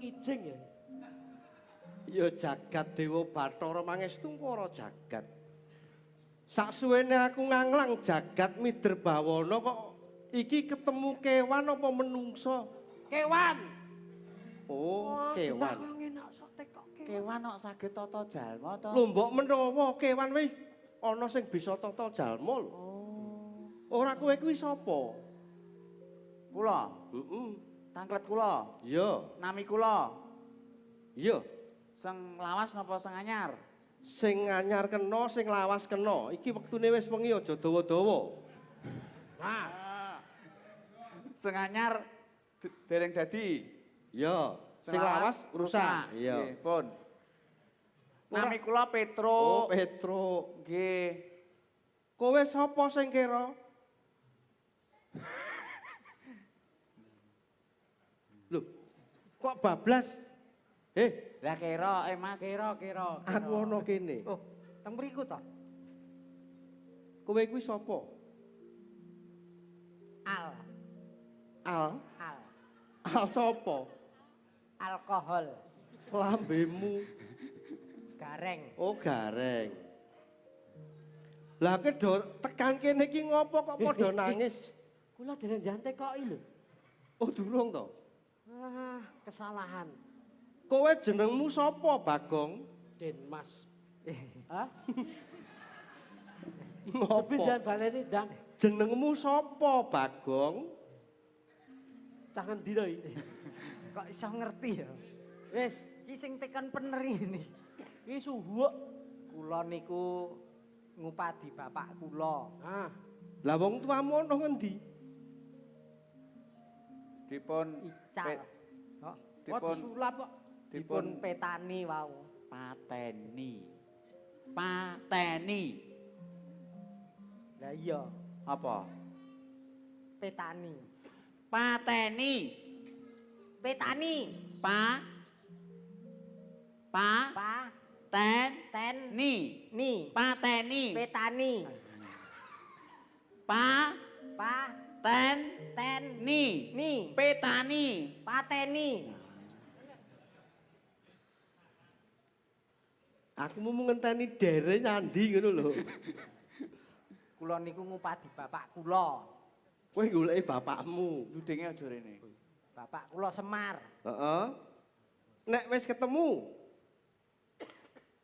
kijing ya. Ya jagat Dewa Bathara mangestu para jagat. Saksuwene aku nganglang jagat mider bawana kok iki ketemu kewan apa menungso? Kewan. Oh, kewan. Kewan kok saged tata jalma to? Lho mbok menawa kewan wis ana sing bisa tata jalma lho. Oh. Ora kowe kuwi sapa? Kula. Heeh. Tangklet kula. Iya. Nami kula. Iya. Sing lawas napa sing anyar? Sing anyar kena, sing lawas kena. Iki wektune wis wengi aja dawa-dawa. Nah, sing anyar dereng dadi. Iya. Sing lawas rusak. Iya. Nggih, pun. Nami kula Petro. Oh, Petro. Nggih. Kowe sapa sing kira? Lho, kok bablas? Lah kira Mas. Kira. Aku ana kene. Oh, teng mriku to? Kowe kuwi sapa? Al. Al? Al. Al sapa? Alkohol. Lambemu. Gareng. Oh, gareng. Lah kowe do tekan kene iki ngopo kok padha nangis? Kula dereng jantekoki lho. Oh, durung to? Ah, kesalahan. Kowe jenengmu sapa, Bagong? Denmas. Hah? Ngopo? Jangan baleni ndang. Jenengmu sapa, Bagong? Cah ngendi to iki? Kok iso ngerti ya? Wis, iki sing tekan pener ini. Iki suhu kok. Kula niku ngupadi bapak kula. Ah. Lah wong tuamu ana ngendi? Dipun ical. Kok dipun disulap kok. Dipun petani wau. Pateni. Pateni. Lah iya. Apa? Petani. Pateni. Petani. Pa. Pa. Pa. Ten. Ten. Ni. Ni. Pateni. Petani. Pa. Pa. Ten. Ten. Ni. Ni. Petani. Pateni. Aku mau ngenteni dere nyandi ngono lho. Kula niku ngupadi bapak kula. Kowe goleki bapakmu. Ludenge aja rene. Bapak kula Semar. Heeh. Nek wis ketemu,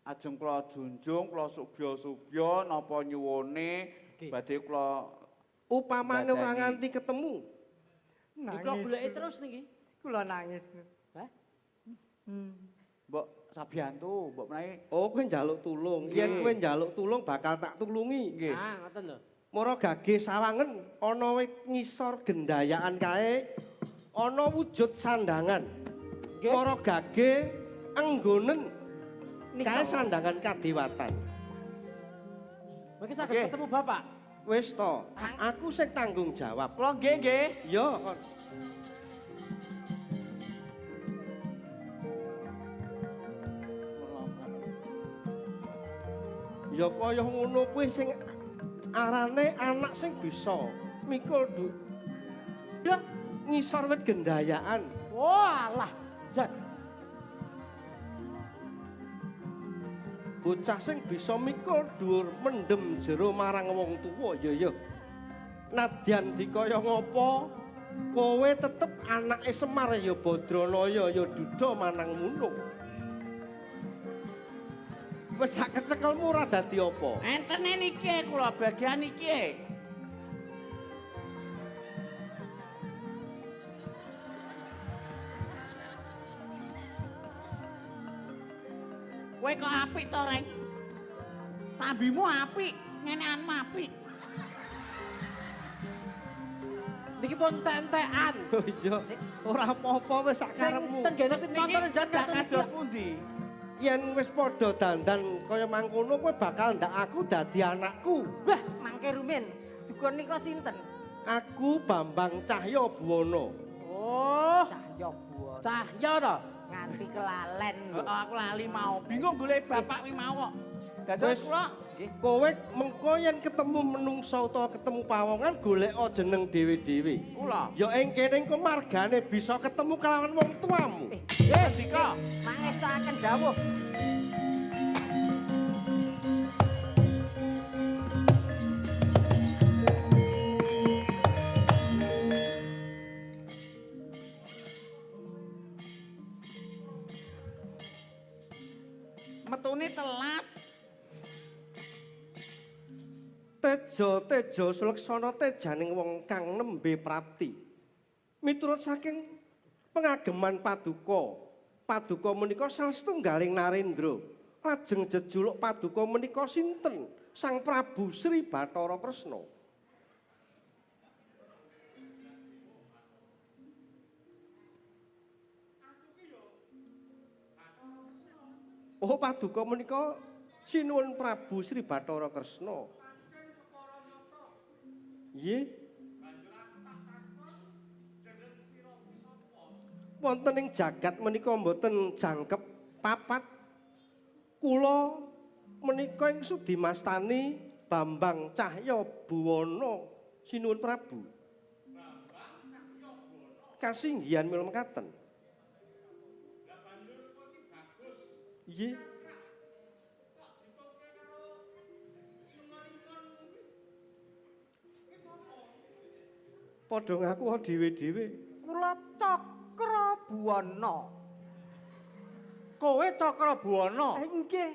ajeng kula junjung, kula subya-subya napa nyuwune badhe kula upamane ora nganti ketemu. Nangis. Kula goleki terus niki. Kula nangis. Hah? Mbok Sabiantu, mbok menawi. Oh, kowe njaluk tulung. Yen kowe njaluk tulung bakal tak tulungi. Nggih. Ah, ngoten lho. Mara gage sawangen ana wit ngisor gendayaan kae ana wujud sandangan. Mara gage enggonen kae sandangan kadewatan. Mangke saged ketemu bapak. Wis to, aku sing tanggung jawab. Kula nggih nggih. Iya, kon. Ya kaya ngono kuwi sing arane anak sing bisa mikul dak ngisor wit gendayaan. Walah, jan. Bocah sing bisa mikul dhuwur mendem jero marang wong tuwa ya ya. Nadyan dikaya ngapa kowe tetep anake Semar ya Badranaya ya duda manang munung. Wis sak kecekelmu ora dadi apa. Entene niki kula bagian niki. Kowe kok apik to, Reng? Tambimu apik, ngeneanmu apik. Niki pun entek-entekan. Oh iya, ora apa-apa wis sak karepmu. Sing ten gene penonton jagat kados pundi? Yen wis padha dandan kaya mangkono kowe bakal ndak aku dadi anakku. Wah, mangke rumen. Dukun nika sinten? Aku Bambang Cahya Buwana. Oh, Cahya Buwana. Cahya to? Nganti kelalen. Heeh, aku lali mau. Bingung golek bapak kuwi mau kok. Dados kula Kowe mengko yen ketemu menungsa utawa ketemu pawongan goleka jeneng dhewe-dhewe. Kula. Ya ing kene engko margane bisa ketemu kelawan wong tuamu. Ngendika. Mangestokaken dawuh. Metune telat. Tejo tejo suleksana tejaning wong kang nembe prapti. Miturut saking pengageman paduka, paduka menika salah setunggaling narendra. Lajeng jejuluk paduka menika sinten? Sang Prabu Sri Bathara Kresna. Oh, paduka menika sinuwun Prabu Sri Bathara Kresna. Nggih. Wonten ing jagat menika mboten jangkep papat. Kula menika ing sudimastani Bambang Cahya Buwana sinuwun Prabu. Bambang Cahya Buwana. Kasinggihan mila mekaten. Nggih. Padha ngaku dhewe-dhewe. Kula Cakra Buwana. Kowe Cakra Buwana. Nggih.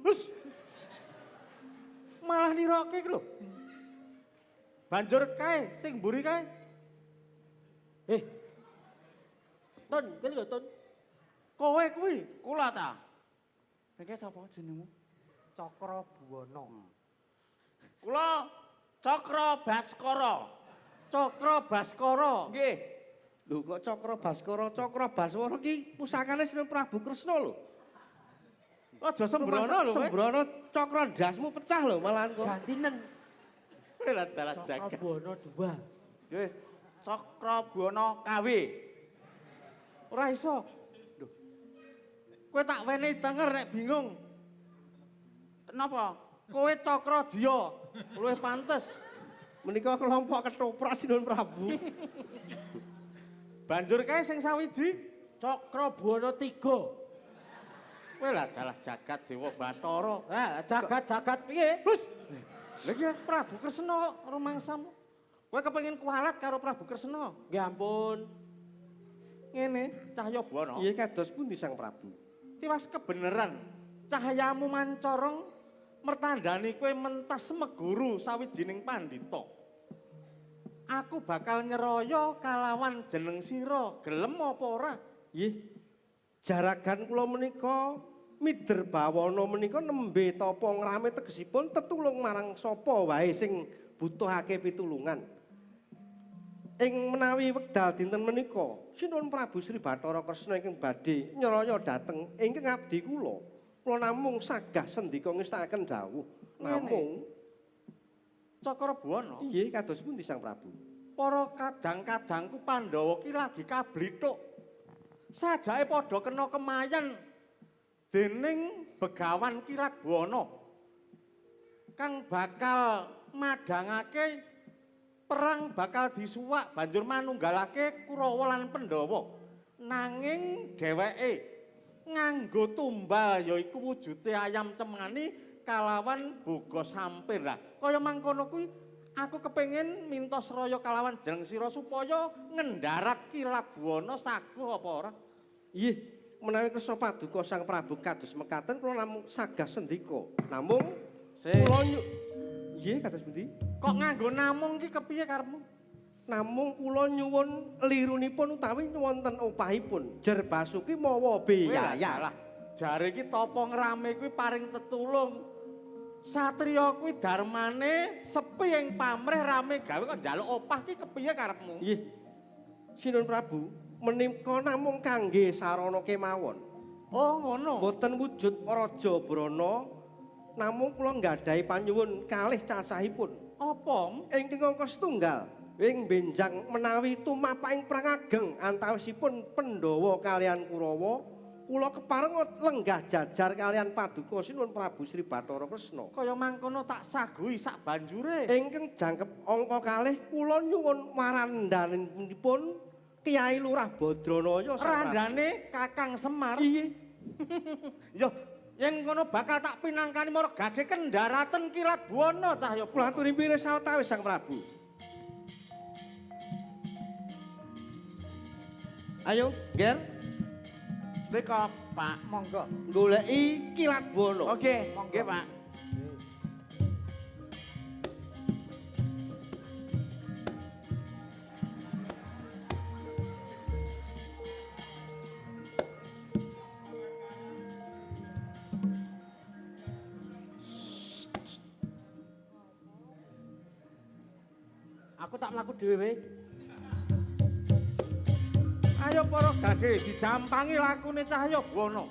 Hus. Malah niroke iki lho. Banjur kae sing mburi kae. Ton, kene lho, Ton. Kowe kuwi Kula ta. Iki sapa jenengmu? Cakra Buwana. Kula Cakra Baskara. Cakra Baskara. Nggih. Lho kok Cakra Baskara, Cakra Baswara ki pusakane Sinuwun Prabu Kresna lho. Aja sembrono lho kowe. Sembrono cakra ndasmu pecah lho malahan kok. Gantinen. Kowe lah dalah Cakra jagat. Buwana 2. Ya wis, Cakra Buwana KW. Ora iso. Lho. Kowe tak wenehi tenger nek bingung. Napa? Kowe Cakra Jiya, luwih pantes. Menika kelompok ketoprak Sinuwun Prabu. Banjur kae sing sawiji Cakra Buwana 3. Kowe lah dalah jagat Dewa Bathara. Ah, jagat-jagat piye? Hus. Lha iki Prabu Kresna rumangsamu. Kowe kepengin kualat karo Prabu Kresna. Nggih ampun. Ngene, Cahya Buwana. Iya kados pundi Sang Prabu? Tiwas kebeneran. Cahayamu mancorong mertandani kowe mentas meguru sawijining pandhita. Aku bakal nyeroyo kalawan jeneng sira, gelem apa ora? Nggih. Jaragan kula menika mider bawana menika nembe tapa ngrame tegesipun tetulung marang sapa wae sing butuhake pitulungan. Ing menawi wekdal dinten menika, Sinuwun Prabu Sri Bathara Kresna ingkang badhe nyeroyo dhateng ingkang abdi kula. Kula namung sagah sendika ngestakaken dawuh. Namung Cakra Buwana, nggih kados pundi Sang Prabu? para kadang-kadangku Pandhawa ki lagi kablithuk. Sajake padha kena kemayan dening Begawan Kilat Buwana kang bakal madhangake perang bakal disuwak banjur manunggalake Kurawa lan Pandhawa. Nanging dheweke nganggo tumbal yaiku wujude ayam cemani kalawan boga sampir. Lah kaya mangkono kuwi aku kepengin minta sraya kalawan jeneng sira supaya ngendarat Kilat Buwana saguh apa ora? Nggih, menawi kersa paduka Sang Prabu kados mekaten kula namung sagah sendika. Namung kula nggih kados pundi? Kok nganggo namung ki kepiye karepmu? Namung kula nyuwun lirunipun utawi wonten opahipun. Jer Basuki mawa biyaya. Lah, jare iki tapa ngrame kuwi paring tetulung. Satriya kuwi darmane sepi ing pamrih rame gawe kok njaluk opah ki kepiye karepmu? Nggih. Sinuwun Prabu, menika namung kangge sarana kemawon. Oh, ngono. Mboten wujud Raja Brana, namung kula nggadahi panyuwun kalih cacahipun. Apa? Ingkang angka setunggal ing benjang menawi tumapaking perang ageng antawisipun Pandhawa kaliyan Kurawa, Kula kepareng lenggah jajar kalian paduka Sinuwun Prabu Sri Bathara Kresna. Kaya mangkono tak saguhi sak banjure. Ingkang jangkep angka kalih kula nyuwun warandanipun Kyai Lurah Badranaya. Randane Kakang Semar. Iya. Yo, yen ngono bakal tak pinangkani marang gage kendaraten Kilat Buwana Cahya. Kula aturi pilih sawetawis Sang Prabu. Ayo, Ger. Mriko, Pak. Monggo. Goleki Kilat Buwana. Oke, nggih, Pak. Aku tak mlaku dhewe wae. Ayo para gage dijampangi lakune Cahya Buwana.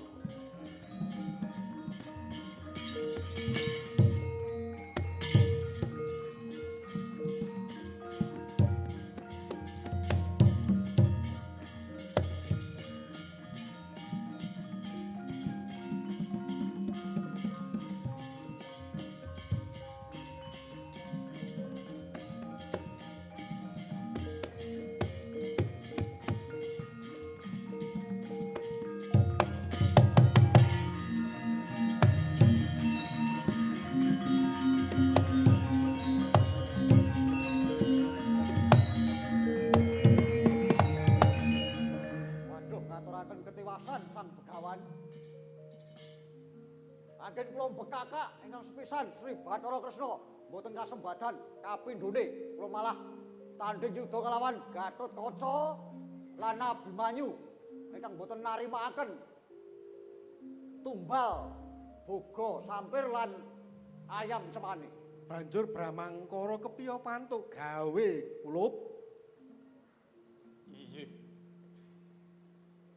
Anggen kula bekakak ingkang sepisan Sri Bathara Kresna mboten kasembadan kapindhone kula malah tandhing yuda kalawan Gatotkaca lan Abimanyu ingkang mboten narimakaken tumbal boga sampir lan ayam cemani. Banjur Bramangkara kepiye pantuk gawe kulup? Iya.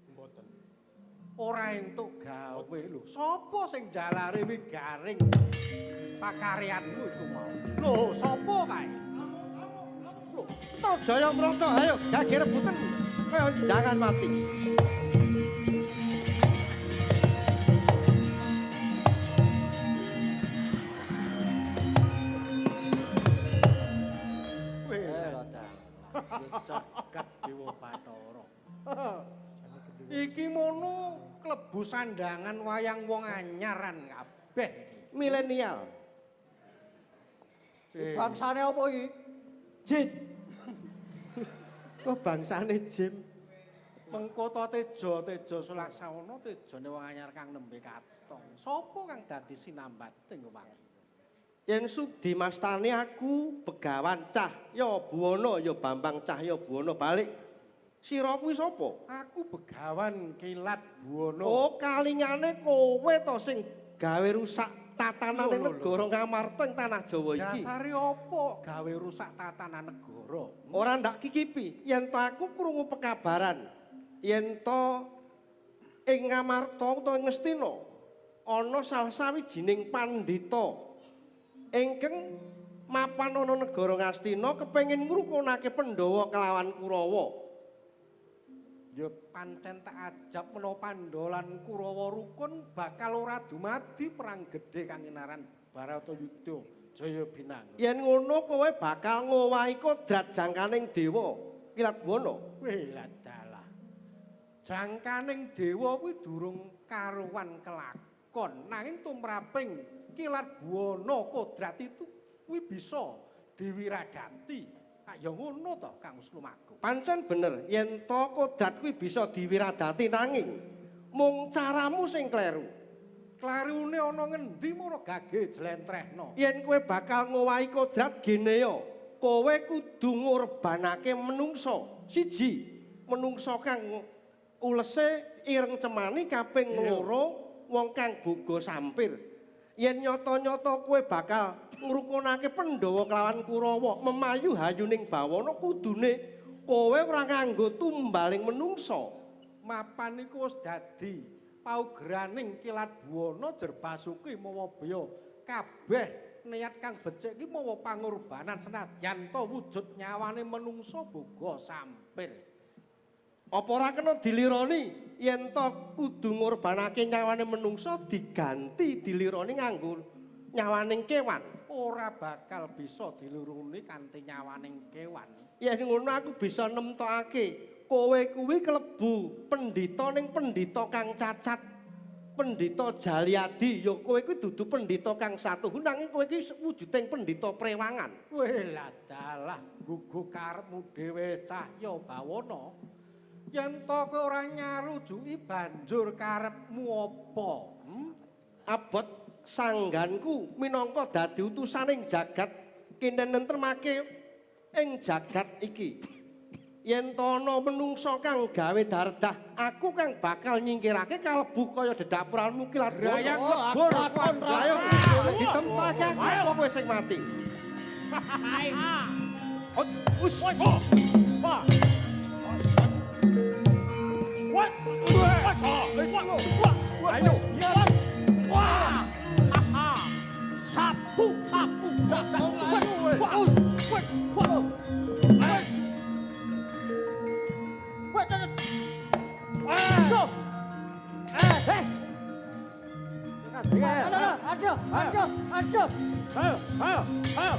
Mboten. Ora entuk gawe lho. Sapa sing jalare wi garing pakaryanmu iku mau? Lho, sapa kae? Lho, Jaya Mrata, ayo gage rebutan. Ayo jangan mati. Jagat Dewa Bathara. Iki mono klebu sandangan wayang wong anyaran kabeh iki. Milenial. Bangsane apa iki? Jin. Kok bangsane Jim? Mengko to teja teja Sulaksawana tejane wong anyar kang nembe katong. Sapa kang dadi sinambating wangi? Yen sudi mastani aku Begawan Cahya Buwana ya Bambang Cahya Buwana balik. Sira kuwi sapa? Aku Begawan Kilat Buwana. Oh, kalingane kowe to sing gawe rusak tatanane negara Ngamarta ing tanah Jawa iki. Dasare apa gawe rusak tatanan negara? Ora ndak kikipi yen to aku krungu pekabaran yen to ing Ngamarta utawa ing Ngastina ana salah sawijining pandhita ingkang mapan ana negara Ngastina kepengin ngrukunake Pandhawa kelawan Kurawa. Ya pancen tak ajab menawa Pandhawa lan Kurawa rukun bakal ora dumadi perang gedhe kang inaran Bharatayuda Jaya Binangun. Yen ngono kowe bakal ngowahi kodrat jangkaning dewa Kilat Buwana. Weh ladalah. Jangkaning dewa kuwi durung karuwan kelakon nanging tumraping Kilat Buwana kodrat itu kuwi bisa diwiradati. Ah ya ngono to Kang Wisnumagung. Pancen bener yen to kodrat kuwi bisa diwiradati nanging mung caramu sing kleru. Klerune ana ngendi mara gage jlentrehno. Yen kowe bakal ngowahi kodrat geneya, kowe kudu ngorbanake menungsa. Siji, menungsa kang ulese ireng cemani, kaping loro wong kang boga sampir. Yen nyata-nyata kowe bakal ngrukunake Pandhawa kelawan Kurawa, memayu hayuning bawana, kudune kowe ora nganggo tumbaling menungsa. Mapan iku wis dadi paugeraning Kilat Buwana Jerbasuki mawa baya kabeh niat kang becik iki mawa pangorbanan senadyan ta wujud nyawane menungsa boga sampir. Apa ora kena dilironi yen to kudu ngorbanake nyawane menungsa diganti dilironi nganggo nyawaning kewan? Ora bakal bisa dilironi kanthi nyawaning kewan. Yen ngono aku bisa nemtokake kowe kuwi kelebu pendhita ning pendhita kang cacat. Pendhita Jaliadi, ya kowe kuwi dudu pendhita kang satuhu nanging kowe iki wujuding pendhita prewangan. Weh ladalah gugu karepmu dhewe Cahya Bawana. Yen to kowe ora nyarujuki banjur karepmu apa? Abot sangganku minangka dadi utusaning jagat kinten nentremake ing jagat iki. Yen to ana menungsa kang gawe dardah, aku kang bakal nyingkirake kalebu kaya dedhapuranmu Kilat Buwana. Rayang lebur Ayo ditempake aku kowe sing mati. Us. Ayo. Wah. Sapu sapu. Aduh, aduh, aduh. Ayo, ayo, ayo.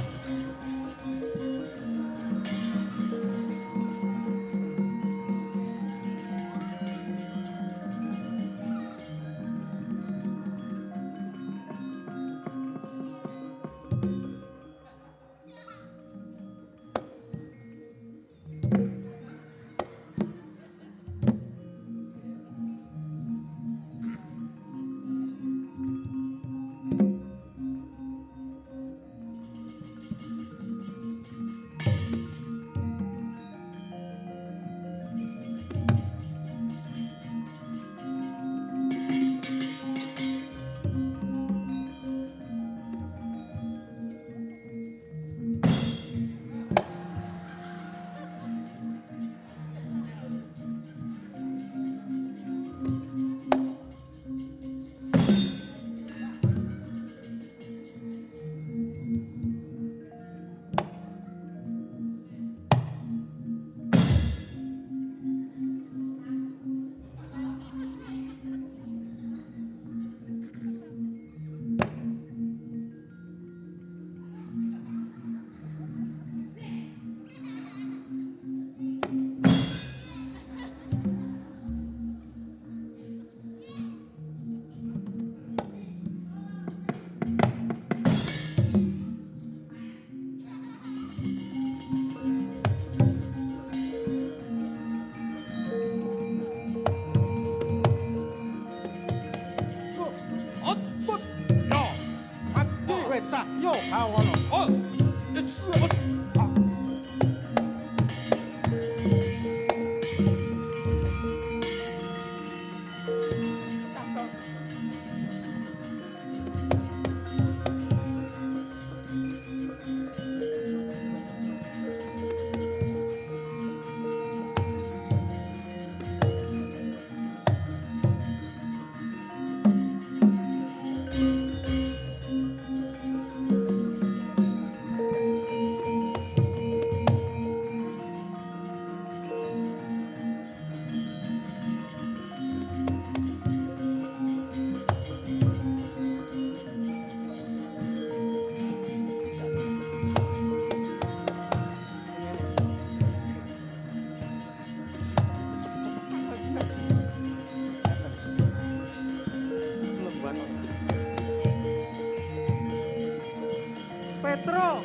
Petro,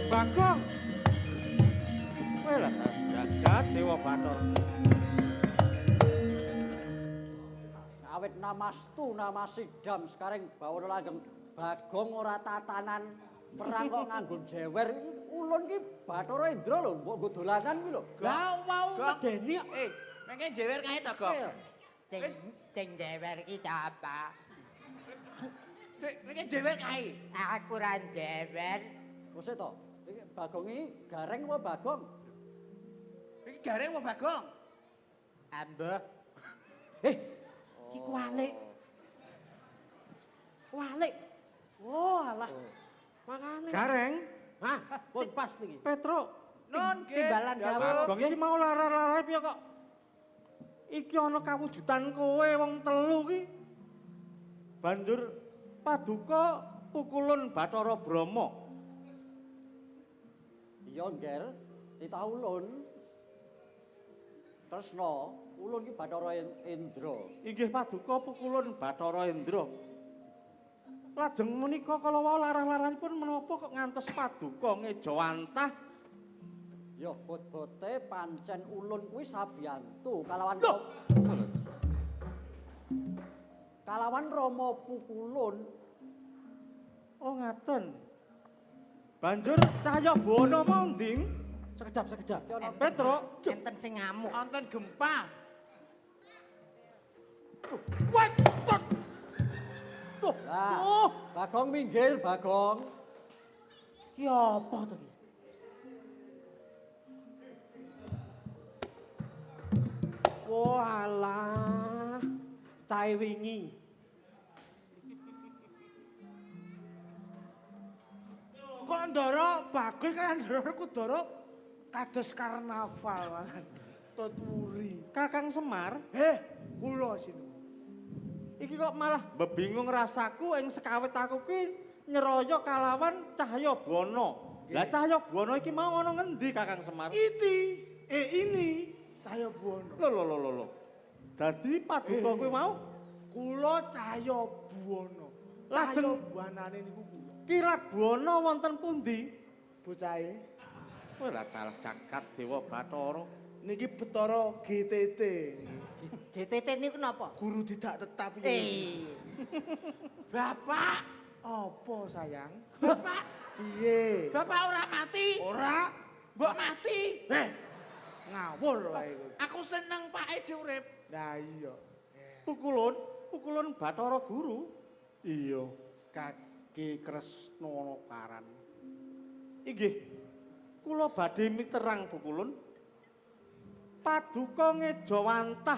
Bagong. Kowe lah jagat Dewa Bathara. Awit namastu namasidam sekarang bawana langgeng Bagong ora tatanan perang kok nganggo jewer iki ulun ki Bathara Indra lho mbok nggo dolanan kuwi lho. Lah wau medeni kok. Mengke jewer kae to, Gong. Sing jewer iki sapa? Sik, mengke jewer kae. Aku ora jewer. Kok to? Iki Bagong iki gareng apa Bagong? Iki gareng apa Bagong? Ambuh. Iki kualik. Kualik. Oh alah. Makane. Gareng, Hah, pun pas niki. Petro, Nun, nggih. Timbalan dawuh. Bagong iki mau lara-lara piye kok? Iki ana kawujudan kowe wong telu ki. Banjur paduka pukulun Bathara Brahma. Iya, Ngger. Titah ulun. Tresna, ulun ki Bathara Indra. Inggih paduka pukulun Bathara Indra. Lajeng menika kala wau larah-larahanipun menapa kok ngantos paduka ngejawantah? Ya bot-bote pancen ulun kuwi sabiyantu kalawan kalawan Rama Pukulun. Oh ngaten. Banjur Cahya Buwana mau nding? Sekedap, sekedap. Petruk, Enten sing ngamuk. Wonten gempa. Wah, tok. Tuh. Lah, Oh, Bagong minggir, Bagong. ki apa to ki? Walah, cahe wingi. Kok Ndara bagus kan Ndara Kudara kados karnaval malah. Tuturi. Kakang Semar, Kula sinuwun. Iki kok malah bebingung rasaku ing sekawit aku ki nyeroyo kalawan Cahya Buwana. Lah Cahya Buwana iki mau ana ngendi Kakang Semar? Iti, ini Cahya Buwana. Lho lho lho lho lho. Dadi paduka kuwi mau Kula Cahya Buwana. Lajeng Cahya Buwanane niku kula. Kilat Buwana wonten pundi? Bocahe Kowe lah kalah jagat Dewa Bathara. niki Betara GTT niki. GTT niku napa? Guru tidak tetap iki. Bapak, Apa sayang? Bapak, Piye? Bapak ora mati. Ora. Mbok mati. Ngawur wae kowe. Aku seneng Pak Eji urip. Lah iya. Pukulun, pukulun Bathara Guru. Iya, Kaki Kresna Karan. Inggih. Kula badhe miterang pukulun. Paduka ngejawantah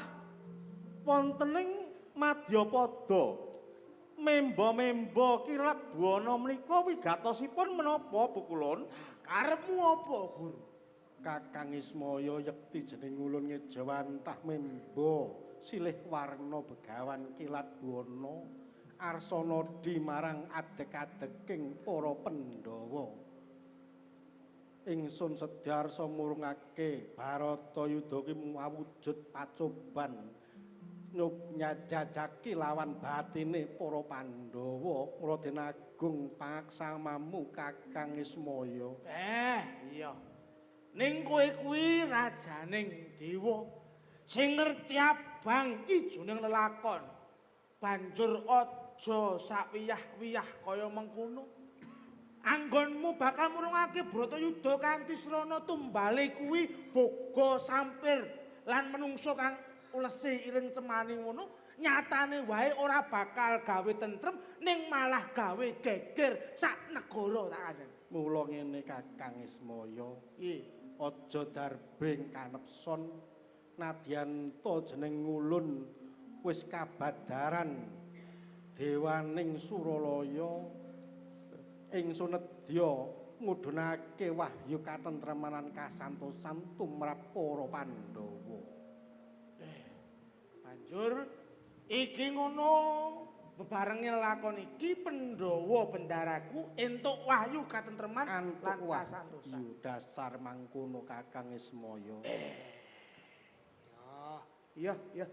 wontening Madyapada. Memba-memba Kilat Buwana menika wigatosipun menapa pukulun? Karepmu apa, Guru? Kakang Ismaya yekti jeneng ulun ngejawantah memba silih warna begawan Kilat Buwana arsana di marang adeg-adeking para Pandhawa. Ingsun sedyarsa murungake Bharatayudha ki mawujud pacoban nyajajaki lawan batine para Pandhawa. Raden Agung pangaksamamu Kakang Ismaya. Iya. Ning kowe kuwi rajaning dewa sing ngerti abang ijo ning lelakon. Banjur aja sakwiyah-wiyah kaya mengkono. Anggonmu bakal murungake Bratayuda kanthi srana tumbale kuwi boga sampir lan menungso kang ulese ireng cemani ngono, nyatane wae ora bakal gawe tentrem ning malah gawe geger sak negara tak kandhani. Mula ngene Kakang Ismaya, Piye? aja darbing kanepson nadyan ta jeneng ulun wis kabadaran dewaning Suralaya. Ingsun nedya ngudhunake wahyu katentremanan kasantosan tumrap para Pandhawa. Banjur iki ngono bebarenge lakon iki Pandhawa bendaraku entuk wahyu katentreman Antuk lan kasantosan. wahyu dasar mangkono Kakang Ismaya. Iya, iya.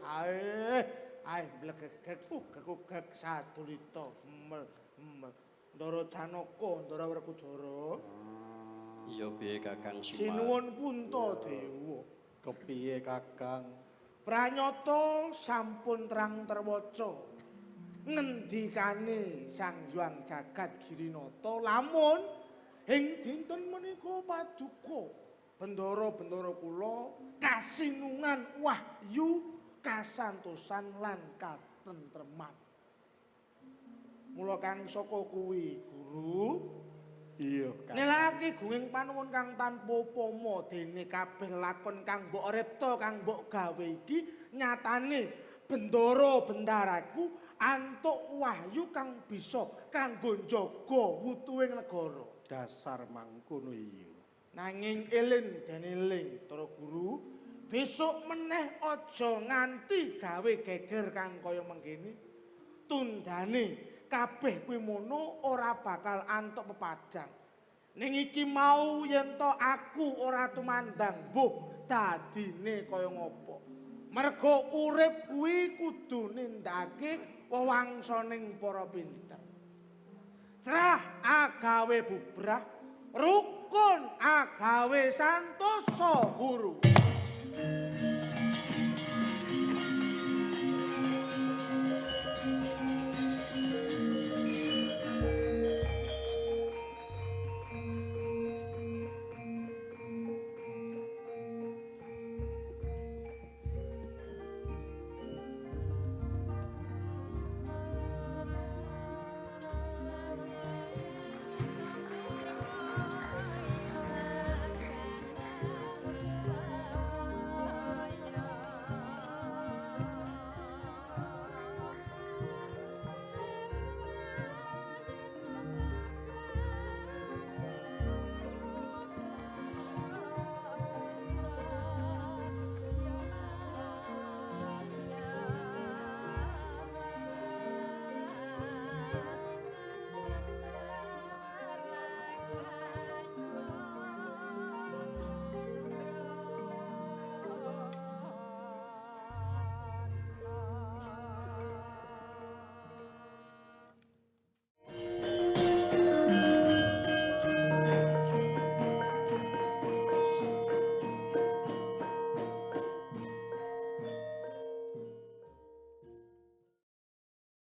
Ae, ae blegegeg ugeg-ugeg satulita mel mel. Ndara Janaka, Ndara Werkudara. Iya piye Kakang Semar? Sinuwun Puntadewa. Kepiye Kakang? Pranyata sampun terang terwaca. Ngendikane Sang Hyang Jagat Girinata lamun ing dinten menika paduka bendara-bendara kula kasinungan wahyu kasantosan lan katentreman. Mula kang saka kuwi guru Iya, Kakang. Nilake gunging panuwun kang tanpa upama dene kabeh lakon kang mbok ripta kang mbok gawe iki nyatane bendara bendaraku antuk wahyu kang bisa kanggo njaga wutuhing negara. Dasar mangkono iya. Nanging eling den eling para guru, Besok meneh aja nganti gawe geger kang kaya mengkene. Tundane kabeh kuwi mono ora bakal antuk pepadang. Ning iki mau yen to aku ora tumandang, mbuh dadine kaya ngopo. Mergo urip kuwi kudu nindakake wewangsaning para pinter. Crah agawe bubrah, rukun agawe santosa guru.